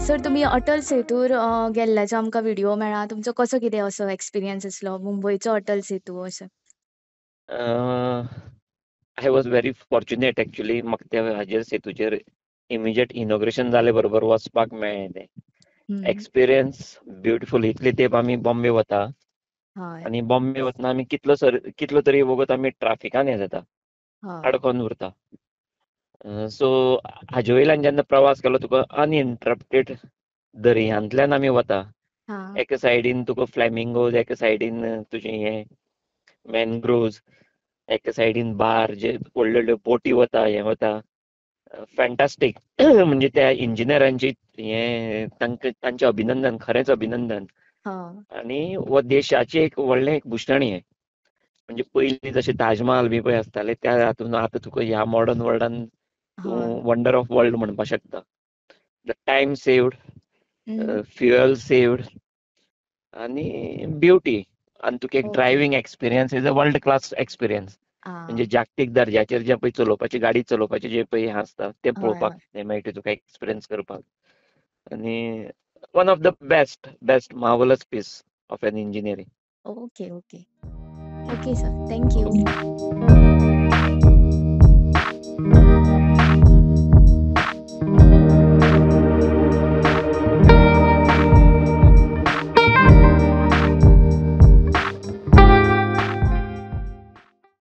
Sir, तुमी अटल सेतूर गेल्ल्याचो आमकां video मेळ्ळा. तुमचो कसो कितें असो एक्सपिरियन्स आसलो मुंबयचो अटल सेतू असो? I was very fortunate actually. म्हाका त्या हाजेर सेतूचेर इमिजिएट इनॉग्रेशन जाले बरोबर वचपाक मेळ्ळें तें. Experience beautiful. इतले तेंप आमी बॉम्बे वता आनी बॉम्बे वतना आमी कितलो तरी वगत आमी ट्राफिकान हें जाता, अडकोन उरता. सो हाजे वयल्यान जेन्ना प्रवास केलो तुका अनइंटरप्टेड दर्यांतल्यान आमी वता. एका सायडीन तुका फ्लॅमिंगोज, एका सायडीन तुजें हें मॅनग्रोव्स, एका सायडीन बार, जे व्हडल्यो व्हडल्यो बोटी वता, हें वता. फॅन्टास्टीक. म्हणजे त्या इंजिनियरांची हें तांकां तांचें अभिनंदन, खरेंच अभिनंदन. आनी हो देशाचें एक व्हडलें एक भूषण हें. म्हणजे पयलीं जशें ताजमहाल बी पळय आसताले त्या हातून आतां तुका ह्या मॉडर्न वर्ल्डान तूं वंडर ऑफ वर्ल्ड म्हणपाक शकता. The time saved, fuel saved आनी ब्युटी. आनी तुका एक driving experience is a world class experience. म्हणजे जागतीक दर्जाचेर जे पळय चलोवपाची, गाडी चलोवपाचे जे पळय हें आसता तें पळोवपाक मेळटा तुका, एक्सपिरियन्स करपाक. आनी one of the best best marvellous piece of an engineering. Okay, okay, okay sir, thank you.